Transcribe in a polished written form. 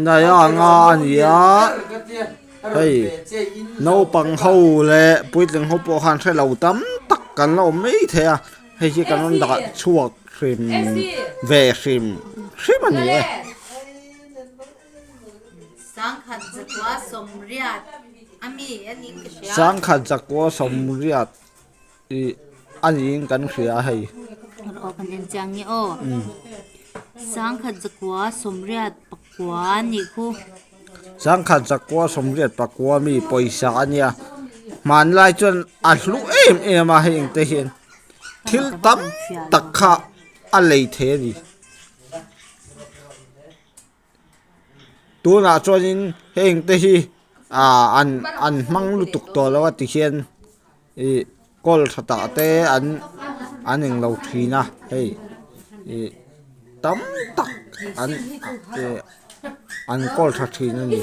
Naya nga a ni a hei naupang ho leh puitling ho pawh khan hre lo tam tak kan la awm mai thei a hei hi kan rawn dah chhuak hrim ve hrim hrim a ni e. Sangkhat zakua sawmriat Ih a niin kan hria a hei. Aw kan en chiang nge aw. Sangkhat zakua sawmriat pakua a nih khu. Sangkhat zakua sawmriat pakua mi pawisa a nia. Hmanlai chuan a hlu em em a hei engte hian thil tam tak kha a lei thei a ni. Tunah chuanin heng te hi ah an an hmang lutuk tawh lo a tikhian ih kawl tha tah te an an englo thin a hei ih tam tak an ih an kawl tha thin a ni.